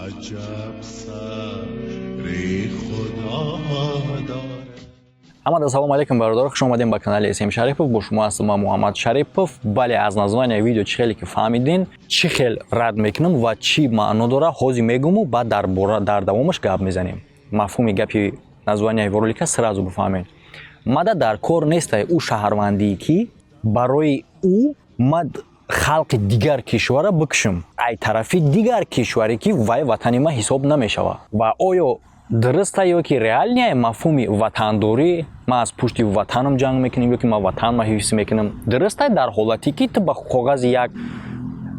عجب صبری خدا داره. Ҳамада салом алейкум, бародаро, хуш омадем ба канали СМ Шарипов. Бо шумо ҳастам ман, Муҳаммад Шарипов. Бале, аз названия видео чӣ хеле ки фаҳмидин, чӣ хел рад мекунам ва чӣ маъно дора, ҳозир мегуму, баъд дар бора дар давомаш гап мезанем. Мафҳуми гапи названияи ролика сразу бифаҳмед. Мада дар кор нестай ӯ шаҳрвандие, ки барои ӯ мад халқи дигар кишвара бикушам, ай тарафи дигар кишваре, ки вай ватани ма ҳисоб намешавад. Ва оё дуруста ё ки реальный мафҳуми ватандорӣ, ман аз пушти ватанам ҷанг мекунем ё ки ман ватанма ҳифз мекунам, дуруста дар ҳолате ки ту ба коғази як,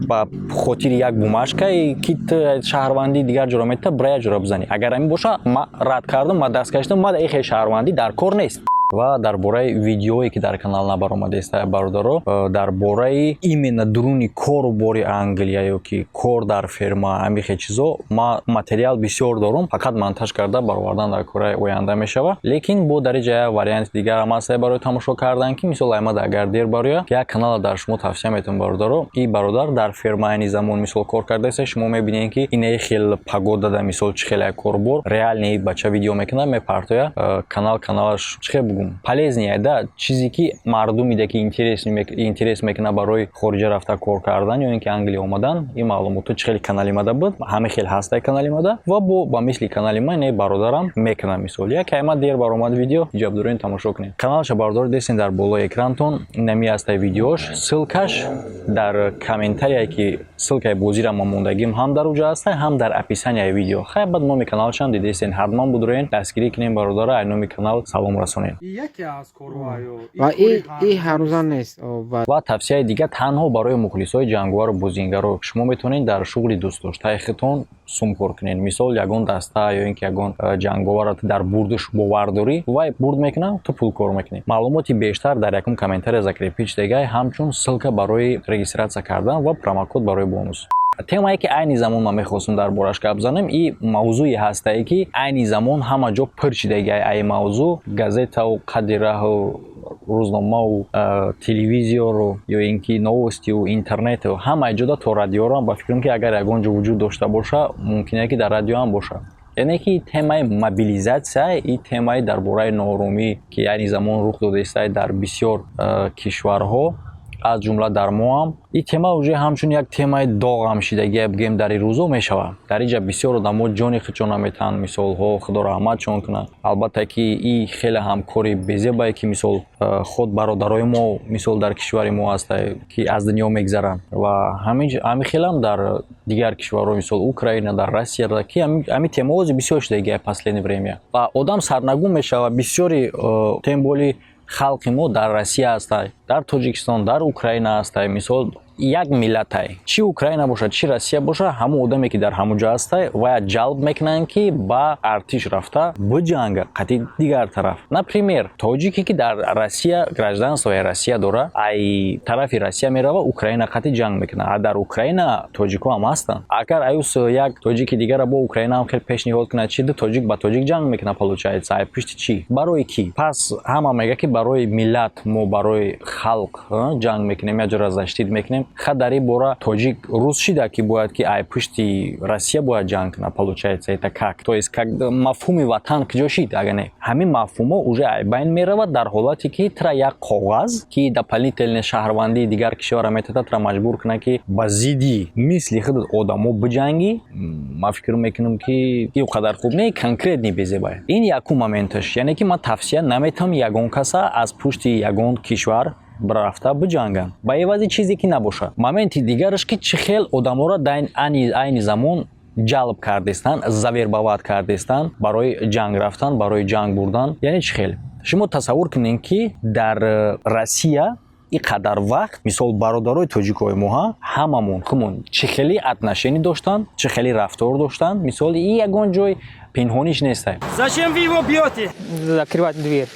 ба хотири як бумажкае, ки ту шаҳрвандии дигар ҷоро метта, бира як ҷоро бизанӣ? Агар ҳамин боша, ма рад кардам, ма даст кашидам, ма ин хел шаҳрвандӣ дар кор нест. Ва дар бораи видеое, ки дар канал набаромадааст, бародаро, дар бораи именно дуруни кору бори Англия ё ки кор дар ферма, ҳамин хел чизо, ма материал бисёр дорум, фақат монтаж карда баровардан дар кораи оянда мешава. Лекин бо дар иҷа як варианти дигарам ҳаст барои тамошо кардан, ки мисол аймада агар дер бароя, як канала дар шумо тавсия метавон, бародаро. И бародар дар ферма айни замон, мисол, кор кардааст. Шумо мебинед, ки инаи хел погодада, мисол, чӣ хеле корбор реальный бача видео мекунад, мепартоя. Канал, каналаш, чӣ хел бугум, полезный да, чизе ки мардумида ки интерес мекунад барои хориҷа рафта кор кардан ё ин ки Англия омадан, ин маълумотҳо чӣ хеле канали мада буд, ҳама хел ҳастай канали мада. Ва бо ба мисли канали ман не бародарам мекунам. Мисол, як кайма дер баромад видео, иҷаб тамошо кунед каналаша, бародаро. Дестен дар болои экрантон нами ҳастай видеош, ссылкаш дар комментарие, ки ссылкаи бозира ма мондагим, ҳам дар уҷа ҳастай, ҳам дар описанияи видео. Хай, баъд номи каналашам дидестен. Ҳатман будроен, дастгирӣ кунем бародара, ай номи канал салом расонем. Яке аз корҳоаю Ва и ҳаррӯза нест. Ва тавсияи дигар танҳо барои мухлисои ҷанговару бозингаро: шумо метавонед дар шуғли дӯстдоштаи худтон сум кор кунед. Мисол, ягон даста ё ин ки ягон ҷанговарро дар бурдуш бовар дорӣ, вай бурд мекунад, ту пул кор мекунӣ. Маълумоти бештар дар якум комментария закрепить дегай, ҳамчун ссылка барои регистрация кардан ва промокод барои бонус. Темае, ки айни замон ман мехостам дар бораш гап занем, и мавзӯе ҳастае, ки айни замон ҳама ҷо пур шидагиай ай мавзӯъ: газетау, қадри раҳу, рӯзномау, телевизору ё ин ки новостию, интернету, ҳамаи ҷода, то радиоро. Ба фикрам, ки агар ягон ҷо вуҷуд дошта боша, мумкине, ки дар радио ҳам боша. Яъне ки темаи мобилизатсия и темаи дар бораи нооромӣ, ки айни замон рух додаистай дар бисёр кишварҳо, аз ҷумла дар мо ҳам. Ин тема уже ҳамчун як темаи доғам шидагия, бигӯем, дар ин рӯзо мешавад. Дар ин ҷа бисёр одамо ҷони худшон наметаҳанд, мисолҳо, худо раҳматшон кунад. Албатта, ки и хеле ҳам кори безебае, ки, мисол, худ бародарои мо, мисол, дар кишвари мо ҳастае, ки аз дунё мегзаранд. Ва ҳамин хелам дар дигар кишварҳо, мисол, Украина, дар Россия, ки ҳамин темаҳо бисёр шидагия последнее время. Ва одам сарнагун мешавад бисёри, тем более халқи мо дар Россия ҳастай, дар Тоҷикистон, дар Украина ҳастай. Мисол, як миллатай, чӣ Украина бошад, чӣ Россия бошад, ҳамон одаме, ки дар ҳамон ҷо ҳастай, вая ҷалб мекунанд, ки ба артиш рафта биҷанга қатъи дигар тараф. Например, тоҷике, ки дар Россия гражданствои Россия дора, ай тарафи Россия мерава, Украина қатъи ҷанг мекунад. А дар Украина тоҷикҳо ҳам ҳастанд. Агар аюс як тоҷики дигара бо Украина ҳам хел пешниҳод кунад, чи ду тоҷик ба тоҷик ҷанг мекунад, получается, ай пушти чӣ, барои кӣ? Пас ҳама мега, ки барои миллат, мо барои халқ ҷанг мекунем, як ҷора защитить мекунем. Ха, дар ин бора тоҷик рус шида, ки бояд ки ай пушти Россия бояд ҷанг кунад, получается, это как? То есть как мафҳуми ватан куҷо шид? Агар не, ҳамин мафҳумҳо уже ай байн меравад дар ҳолате, ки тра як коғаз, ки дополнительно шаҳрвандии дигар кишварра метавонад тра маҷбур кунад, ки ба зидди мисли худат одамо биҷангӣ. Ман фикр мекунам, ки ин қадар хуб не, конкретный безебай. Ин якум моменташ, яъне ки ман тавсия наметавам ягон каса аз пушти ягон кишвар рафта биҷанганд ба ивази чизе, ки набошад. Моменти дигараш, ки чӣ хел одаморо дар айни замон ҷалб кардестанд, завербовать кардестанд барои ҷанг рафтан, барои ҷанг бурдан. Яъне чӣ хел? Шумо тасаввур кунед, ки дар Россия ин қадар вақт, мисол, бародарои тоҷикои мо ҳамамон хумон чӣ хели отношение доштанд, чӣ хели рафтор доштанд. Мисол, и ягон ҷой пинҳониш нестай. Зачем вы его бьете? Закрывать дверь.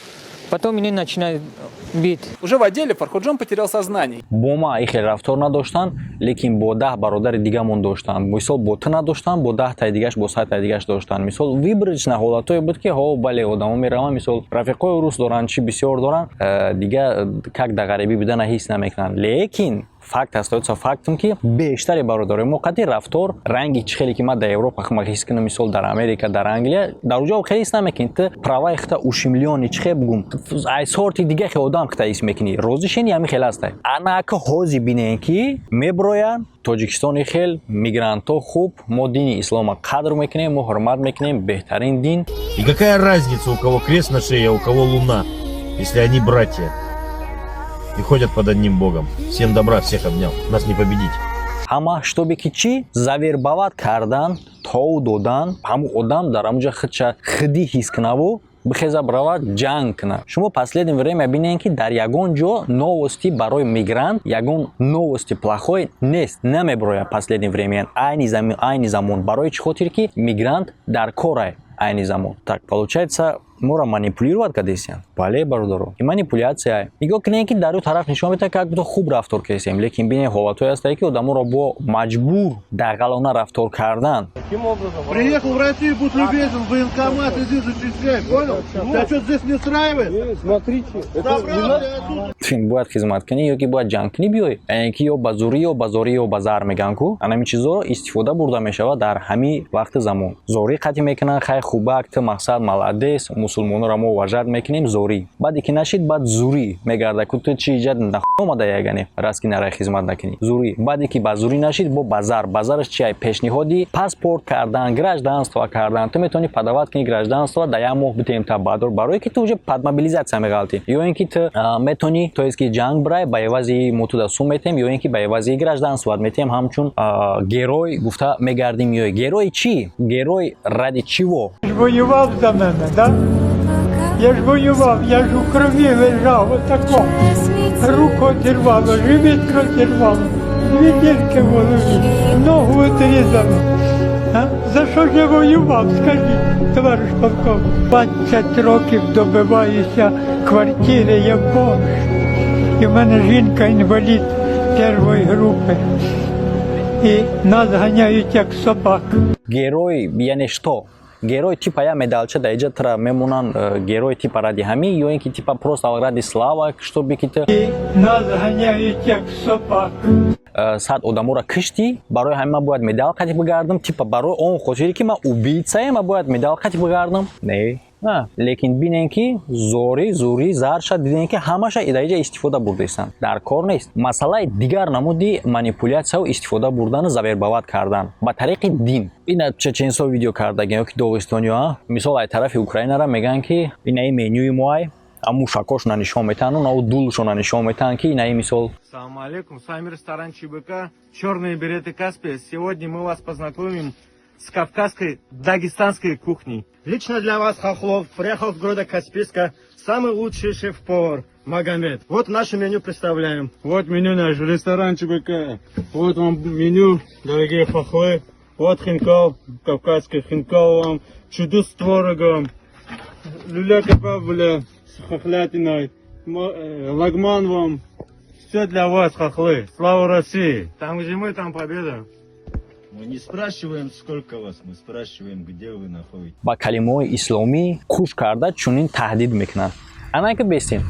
Потом меня начинают бить. Уже в отделе Фарходжон потерял сознание. Бо ма ин хел рафтор надоштанд, лекин бо 10 бародари дигамон доштанд. Мисол, бо ту надоштанд, бо 10-таи дигаш, бо 100-таи дигаш доштанд. Мисол, выборочно ҳолатҳое буд, ки ҳо, бале, одамо мераванд, мисол, рафиқҳои рус доранд, чӣ бисёр доранд, дига как да ғарибӣ будана ҳис намекунанд, лекин Факт остаётся фактом, ки бештари бародарои мо қати рафтор ранги чӣ хеле ки ман дар Европа хма ҳис кунам, мисол, дар Америка, дар Англия, дар уҷо хеле ҳис намекунӣ. Ту праваи хита ущемлённый, чӣ хел бугум, ай сорти дига хе одам хита ҳис мекунӣ, розӣ шени, ҳамин хел ҳастай. Анака ҳози бинем, ки меброянд: Тоҷикистони хел мигрантҳо хуб, мо дини ислома қадр мекунем, мо ҳурмат мекунем, беҳтарин дин. И какая разница, у кого крест на шее, а у кого луна, если они братья и ходят под одним богом. Всем добра, всех обнял. Нас не победить. Ҳама чтобы ки чӣ завербовать кардан, тов додан, ҳамун одам дар ҳамунҷа худша хидӣ ҳис кунаву бихеза, биравад, ҷанг кунад. Шумо последнее время бинед, ки дар ягон ҷо новости барои мигрант, ягон новости плохой нест, намеброяд последнее время, айни замон. Барои чӣ хотир? Ки мигрант дар корай айни замон. Так получается, моро манипулировать кардесиян. Бале, бародаро, и манипуляция. Нигоҳ кунед, ки дар ӯ тараф нишон медиҳад, как будто хуб рафтор кардесием, лекин бинед, ҳолатҳое ҳастае, ки одаморо бо маҷбур дағалона рафтор кардан. Приехал в Россию, будь любезен, в военкомат иди зачищай, понял? Тебя что, здесь не устраивает? Смотрите, Забрал тебя оттуда. Бояд хизмат кунӣ ё ки бояд ҷанг кунӣ, биёй, яъне ки ё ба зурӣ, ё ба зорӣ, ё ба зар мегӯянд ку. Анами чизоро истифода бурда мешавад дар ҳамин вақти замон. Зорӣ қатъ мекунанд: хай, хубак, ту, мақсад, молодец, мусулмонро мо уважать мекунем. Зорӣ баъде ки нашид, баъд зурӣ мегарда ку: ту чи иҷад нахо омада, ягане раз ки нарай хизмат накунӣ. Зурӣ баъде ки ба зурӣ нашид, бо ба зар. Ба зараш чи? Пешниҳоди паспорт кардан, гражданство кардан: ту метавонӣ подавать кунӣ гражданство, дар як моҳ битем та баъд, барое ки ту уже под мобилизация меғалтӣ, ё ин ки ту метавонӣ, то есть ки ҷанг бирай, ба ивази мо ту да сум метем, ё ин ки ба ивази гражданствоат метем, ҳамчун герой гуфта мегардим. Ё герой чӣ? Герой ради чего? Ж воював за мене, да? Я ж воював, я ж у крові лежав, отако. Руку одірвало, живіт розірвало, дві дірки в голові, ногу отрізало. А? За що ж я воював, скажіть, товариш полковник? 20 років добиваюся квартири, я бомж. І в мене жінка інвалід першої групи. І нас ганяють, як собак. Герой яъне что? Герой типа я медалча да иҷа тра мемонанд, герой типа ради ҳамин ё ин ки типа просто ради слава, чтобы ки ту І нас ганяють, як собак. 100 одаморо киштӣ, барои ҳамин ман бояд медал қатӣ бигардам, типа барои он хотире ки ман убийцаем, ман бояд медал қатӣ бигардам? Не. Лекин бинем, ки зорӣ, зурӣ, зарша дидем, ки ҳамаша дар иҷа истифода бурдаистанд, дар кор нест. Масъалаи дигар намуди манипуляцияу истифода бурдану завербовать кардан ба тариқи дин. Ина чеченсо видео кардагем ё ки доғистониё, мисол, ай тарафи Украинара мегӯянд, ки инаи менюи моай, мушакошона нишон метаҳанд, нау дулшона нишон метаҳанд, ки инаи мисол. Салам алейкум, с вами ресторан ЧБК «Черные береты Каспия». Сегодня мы вас познакомим с кавказской, дагестанской кухней. Лично для вас, хохлов, приехал с города Каспийска самый лучший шеф-повар Магомед. Вот наше меню представляем. Вот меню наш ресторан ЧБК. Вот вам меню, дорогие хохлы. Вот хинкал, кавказский хинкал вам, чуду с творогом, люля кебаб, бля, с хохлятиной, лагман вам. Все для вас, хохлы. Слава России! Там, где мы, там победа. Мы не спрашиваем, сколько вас, мы спрашиваем, где вы находитесь. Ба калимаҳои исломӣ куш карда, чунин таҳдид мекунанд. Ана ки бестем,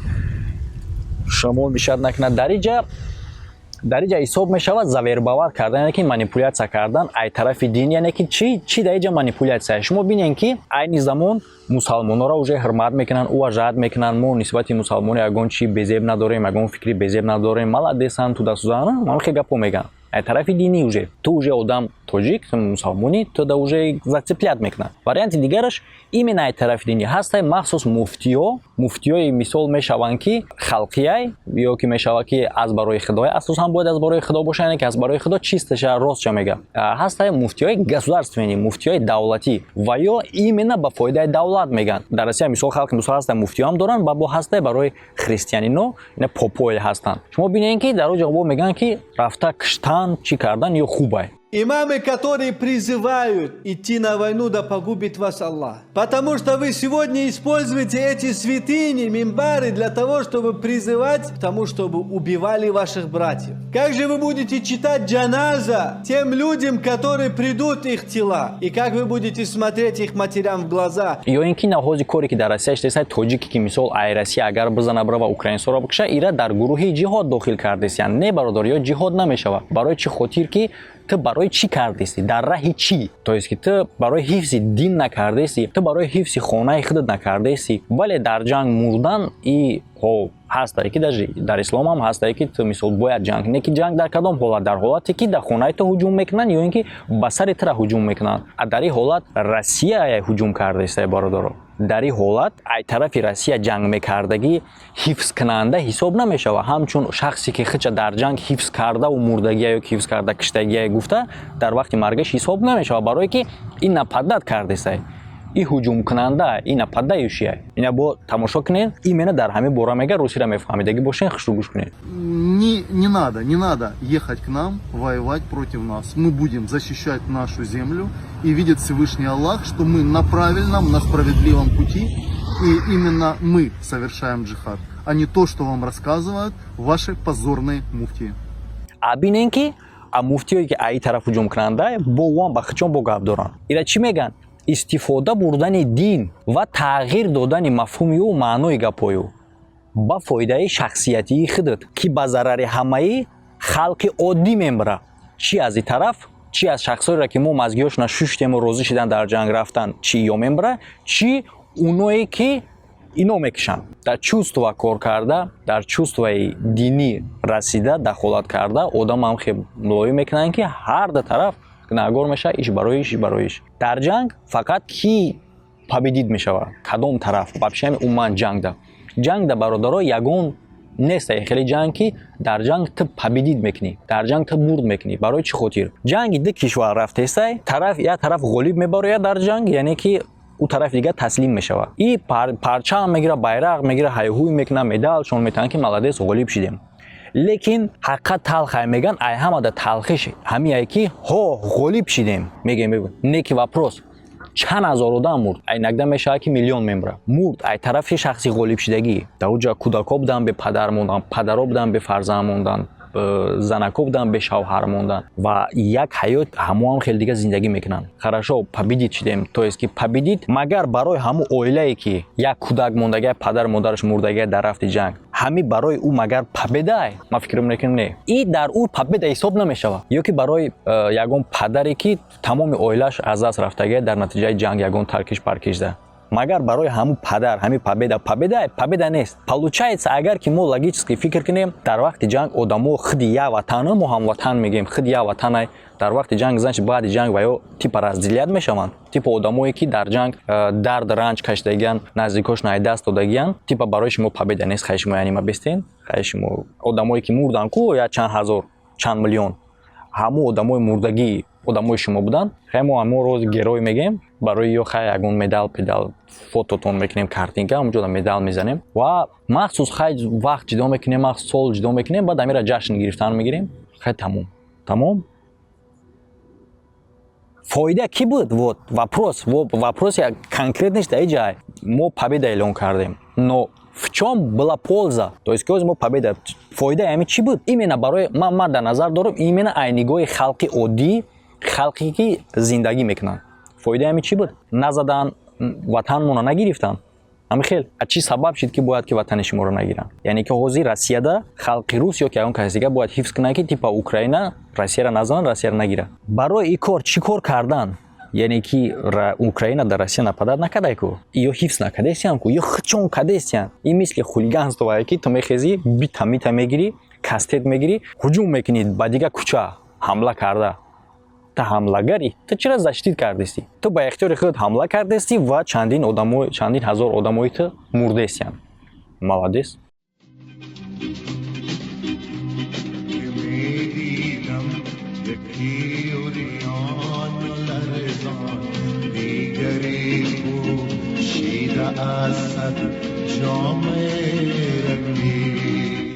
шамол мешавад, накунад. Дар иҷа ҳисоб мешавад завербовать кардан, яъне ки манипуляция кардан ай тарафи дин. Яъне ки чӣ? Чӣ дар иҷа манипуляция? Шумо бинед, ки айни замон мусалмонҳоро уже ҳурмат мекунанд, уважать мекунанд. Мо нисбати мусалмоно ягон чи безеб надорем, ягон фикри безеб надорем, молодецанд, тудасузан, ҳамин гапҳо мегӯянд. Ай тарафи динӣ уже ту уже одам тоҷик, мусалмонӣ, ту да уже зацеплять мекунад. Варианти дигараш именно ай тарафи динӣ ҳастай, махсус муфтиё. Муфтиёи, мисол, мешаванд, ки халқияй ё ки мешавад, ки аз барои худой, асосан бояд аз барои худо бошад, яъне ки аз барои худо чисташа, ростша мега. Ҳастай муфтиёи государственный, муфтиёи давлатӣ ва ё именно ба фоидаи давлат мегӯянд. Дар Россия, мисол, халқи мусул ҳастай, муфтиёам доранд ва бо ҳастай барои христианино, ина попое ҳастанд. Шумо бинед, ки дар оҷа бо мегӯянд, ки рафта киштан, чӣ кардан ё хубай. Имамы, которые призывают идти на войну, да погубит вас Аллах. Потому что вы сегодня используете эти святыни, мимбары, для того, чтобы призывать к тому, чтобы убивали ваших братьев. Как же вы будете читать джаназа тем людям, которые придут их тела? И как вы будете смотреть их матерям в глаза? Ё ин ки навҳози коре ки дар Россия шудааст, тоҷике ки мисол ай Россия агар бизана, бирава украинсоро бикша, ира дар гурӯҳи ҷиҳод дохил кардесиян. Не, бародар, ё ҷиҳод намешавад. Барои чӣ хотир ки ту барои чӣ кардесӣ, дар раҳи чӣ? То есть ки ту барои ҳифзи дин накардесӣ, ту барои ҳифзи хонаи худат накардесӣ. Бале, дар ҷанг мурдан и ҳо ҳастае, ки даже дар ислом ҳам ҳастае, ки ту мисол бояд ҷанг не, ки ҷанг дар кадом ҳолат? Дар ҳолате ки дар хонаи ту ҳуҷум мекунанд ё ин ки ба сари тура ҳуҷум мекунанд. А дар ин ҳолат Россия ҳуҷум кардааст, бародаро. Дар ин ҳолат ай тарафи Россия ҷанг мекардагӣ ҳифзкунанда ҳисоб намешавад, ҳамчун шахсе ки худша дар ҷанг ҳифз кардаву мурдагия ё ки ҳифз карда киштагия гуфта, дар вақти маргаш ҳисоб намешавад, барое ки ин нападать кардесай, и ҳуҷумкунанда, и нападающий. Ина бо тамошо кунед, именно дар ҳамин бора мега, русиро мефаҳмидагӣ бошен, хушрӯ гӯш кунед. Не, не надо, не надо ехать к нам, воевать против нас. Мы будем защищать нашу землю, и видит Всевышний Аллах, что мы на правильном, на справедливом пути, и именно мы совершаем джихад, а не то, что вам рассказывают ваши позорные муфтии. А бинен ки а муфтиое ки аи тараф ҳуҷумкунанда бо уам ба хичон бо гап доранд. Ира чӣ мегӯянд? Истифода бурдани дин ва тағйир додани мафҳуми ӯ, маънои гапҳои ӯ ба фоидаи шахсиятии худат, ки ба зарари ҳамаи халқи оддӣ мембара, чӣ аз и тараф, чӣ аз шахсоеро ки мо мазгиҳошона шуштему розӣ шидан дар ҷанг рафтан, чӣ ё мембара, чӣ уное ки ино мекушанд. Дар чувства кор карда, дар чувстваи динӣ расида, дахолат карда, одамам хе мулоим мекунанд, ки ҳар ду тараф гунаҳгор мешавад, иш барои иш, барои иш. Дар ҷанг фақат ки победит мешавад, кадом тараф? Вообще умуман ҷангда, бародаро, ягон нест хеле ҷанг, ки дар ҷанг ту победит мекунӣ, дар ҷанг ту бурд мекунӣ. Барои чӣ хотир? Ҷанги ду кишвар рафтесай, тараф як тараф ғолиб мебарояд дар ҷанг, яъне ки ӯ тарафи дигар таслим мешавад, и парчам мегира, байрақ мегира, ҳайҳуй мекунад, медалшон метаҳанд, ки молодец, ғолиб шидем. Лекин ҳақиқат талхай меган, ай ҳамада талхиш ҳамияе ки ҳо ғолиб шидем мегем, не ки вопрос чанд ҳазор одам мурд. Айнагда мешавад, ки миллион мемра мурд ай тарафи шахси ғолибшидагӣ. Дар уҷа кӯдакҳо буданд, бепадар монданд, падаро буданд, бефарзанд монданд, занакҳо буданд, бешавҳар монданд ва як ҳаёт ҳамоам хеле дига зиндагӣ мекунанд. Хорошо, победить шидем, то есть ки победить магар барои ҳамун оилае ки як кӯдак мондагия, падару модараш мурдагия дар рафти ҷанг, ҳами барои ӯ магар победай? Ман фикр мекунам, не, и дар ӯ победа ҳисоб намешавад. Ё ки барои ягон падаре ки тамоми оилааш аз даст рафтагия дар натиҷаи ҷанг, ягон таркиш паркишда, магар барои ҳамун падар ҳами победа победа победа нест. Получается, агар ки мо логически фикр кунем, дар вақти ҷанг одамо худи як ватана, мо ҳамватан мегӯем, худи як ватанай, дар вақти ҷанг, значит, баъди ҷанг ва ё типа разделять мешаванд, типа одамое ки дар ҷанг дард ранҷ кашидагиян, наздикошон ай даст додагиян, типа барои шумо победа нест. Хай, шумо яъне ма бестен, хай, шумо одамое ки мурданд ку, як чанд ҳазор, чанд миллион, ҳамун одамои мурдагӣ одамои шумо буданд. Хай, мо ҳамон роз герой мегӯем барои ё хай ягон медал педал фототон мекунем, картинка ҳамонҷода медал мезанем ва махсус хай вақт ҷудо мекунем, махсус сол ҷудо мекунем, баъд амира ҷашн гирифтан мегирем. Хай, тамом, тамом. Фоида кӣ буд? Вот вопрос, вопрос конкретный дар ҷай. Мо победа эълон кардем, но в чём была польза? То есть ки мо победа, фоидаи ҳами чӣ буд именно барои ман дар назар дорам, именно ай нигоҳи халқи оддӣ, халқе ки зиндагӣ мекунанд, фоидаи ҳами чӣ буд? Назадан, ватанмона нагирифтанд, ҳами хел. А чӣ сабаб шид, ки бояд ки ватани шуморо нагиранд? Яъне ки ҳозир Россияда халқи рус ё ки ягон каси дигар бояд ҳифз кунад, ки типа Украина Россияро назанад, Россияро нагирад. Барои ин кор чӣ кор кардан? Яъне ки Украина дар Россия нападать накардай ку, ё ҳифз накардесиям ку, ё хичон кардесиян. Ин мисли хулиганство, ки ту мехезӣ, бита мита мегирӣ, кастет мегирӣ, ҳуҷум мекунӣ ба дигар кӯча ҳамла карда. Ту ҳамлагарӣ, ту чира защитить кардестӣ? Ту ба ихтиёри худ ҳамла кардестӣ ва чандин одамо, чандин ҳазор одамои ту мурдестиянд. Молодец. Аз сад ҷоми рангин.